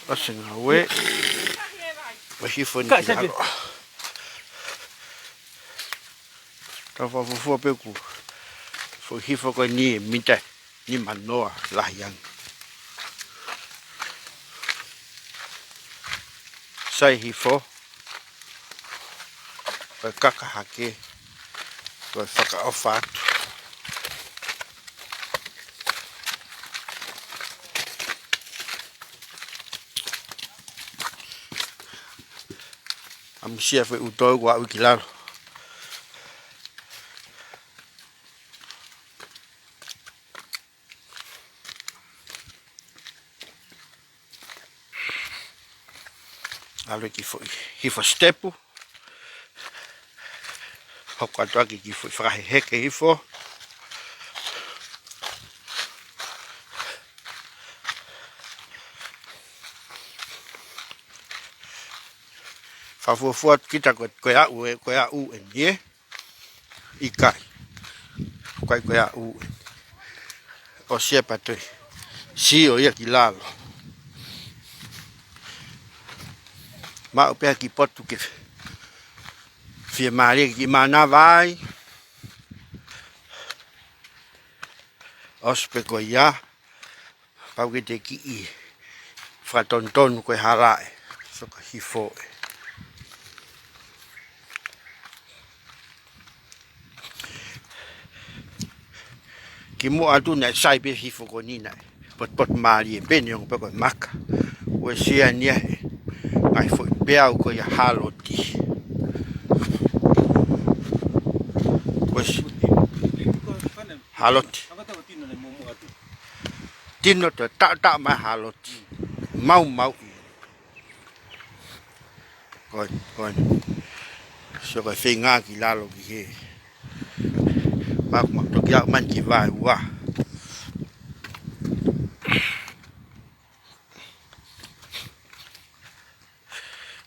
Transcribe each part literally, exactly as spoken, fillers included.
ʻOsi ngāue. Mo hifo ni ki lalo. Tau fakafuofua pē kuo foʻi hifo ko eni ʻe mita nimanoa lahi ange. Sai hifo. Ko e kaka hake. Ko e fakaʻofa atu. ʻAmusia foʻi ʻuto kuo aʻu ki lalo. ʻAlu ki foʻi hifo sitepu. Hoko atu ʻaki ki foʻi fakaheheke hifo. Fakafuofua atu kita ko, ko e aʻu ē, ko e aʻu eni ē. ʻIkai. ʻIkai ko e aʻu ē. ʻOsi ē pea toe sio ia ki lalo. Maʻu pē ha kiʻi potu ke fiemālie ke mānava ai. ʻOsi pē ko ia. Pau ke te kiʻi fakatonutonu ko e hala ē. Sio ko e hifo ē. Kimuʻa atu naʻe sai pē hifo ko eni naʻe potupotu mālie pē neongo pē ko e maka. Uesia ni ē he ngaahi foʻi peau ko ia hāloti. Uesi. Hāloti. Tino toe taʻotaʻo mai hāloti. Maumauʻi. Ko ē, ko ē. Sio ko e feinga ki lalo ki hē. Maku maku toki aʻu mai ki vaeua.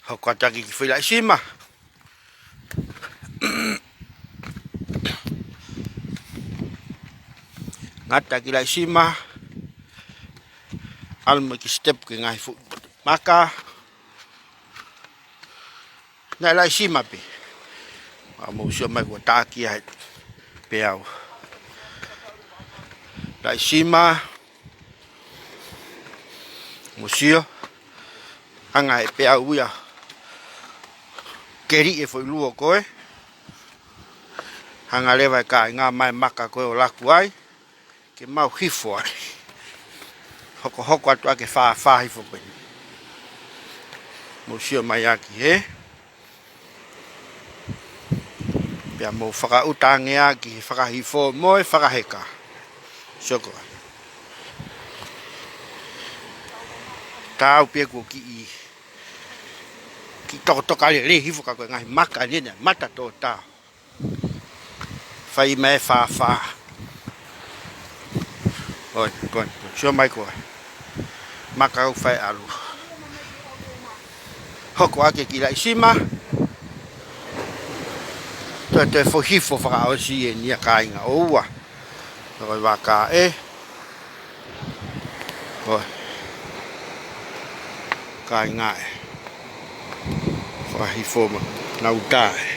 Hoko atu ʻaki ki foʻi laʻi sima. Ngata ki laʻi sima. ʻAlu mai ki sitepu ki he ngaahi foʻi maka. Naʻe laʻi sima pē. ʻA mou sio mai kuo taki ai peau. Laʻi sima. Mou sio. Anga e peau ia. Keli e foʻi luo ko ē. Hanga leva e kāinga mai maka ko ē ʻo laku ai. Ke mau hifo ai. Hokohoko atu ʻa e fāfā hifo ko ē. Mou sio mai ʻaki hē. Pea mou fakaʻuta ange ʻaki he fakahifo mo e fakaheka. Sio ko ē. Tau pē kuo kiʻi, kiʻi tokotoka lelei hifo ka ko e ngaahi maka ʻeni ʻa e mata tōtā. Fai mai e fāfā. ʻOi, ko ē, sio mai ko ē. Maka ʻoku fai ʻalu. Hoko ʻaki ki laʻi sima. Toe toe foʻi hifo fakaʻosi ʻeni ʻa kāinga ʻoua. Ko e vaka ē. ʻOi. Kāinga ē. Fakahifo mai. Nau tā ē.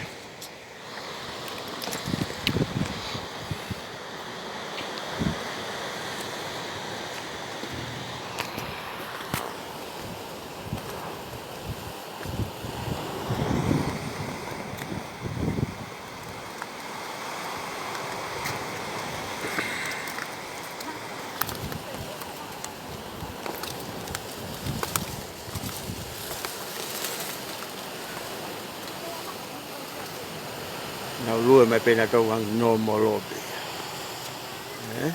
Nau lue mai pē nautolu ʻo nau molo pē. Ē?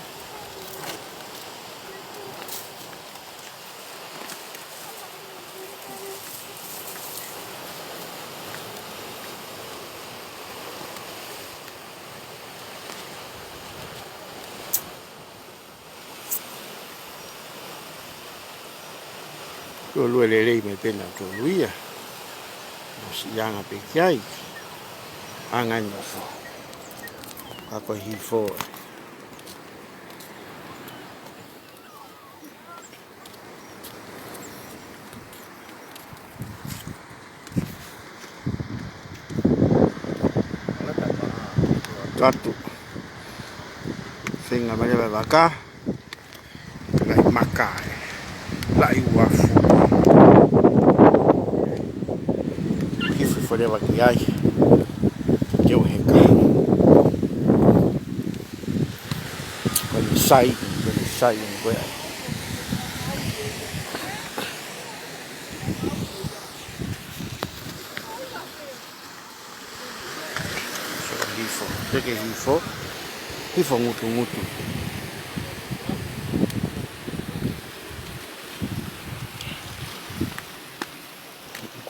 Kuo lue lelei mai pē nautolu ia. Mo siʻi anga pē ki ai. Anga nofo. Ka ko e hifo. Katu. Feinga mai leva e vaka. Laʻi maka ē. Laʻi uafu. Hifo hifo leva ki ai. Ke u heka. Ko e sai, ko e sai, ko e. Hifo, te ke hifo, hifo ngutungutu.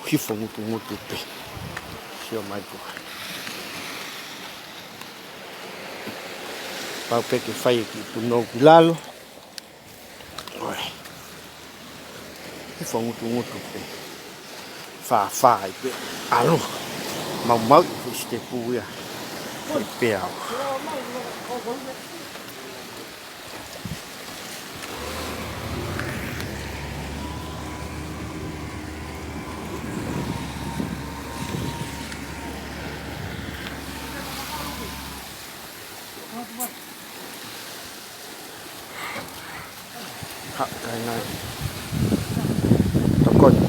Hifo ngutungutu pē. Sio mai ko ē. Pau pē ke fai e kiʻi punou ki lalo. ʻOi. Hifo ngutungutu pē. Fāfā ai pē. ʻAlu. Maumauʻi e foʻi sitepu ia. Pē au. Haʻu kai nai. Tokoni.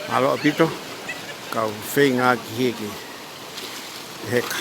Mālō ʻaupito, kau feinga ki he heka.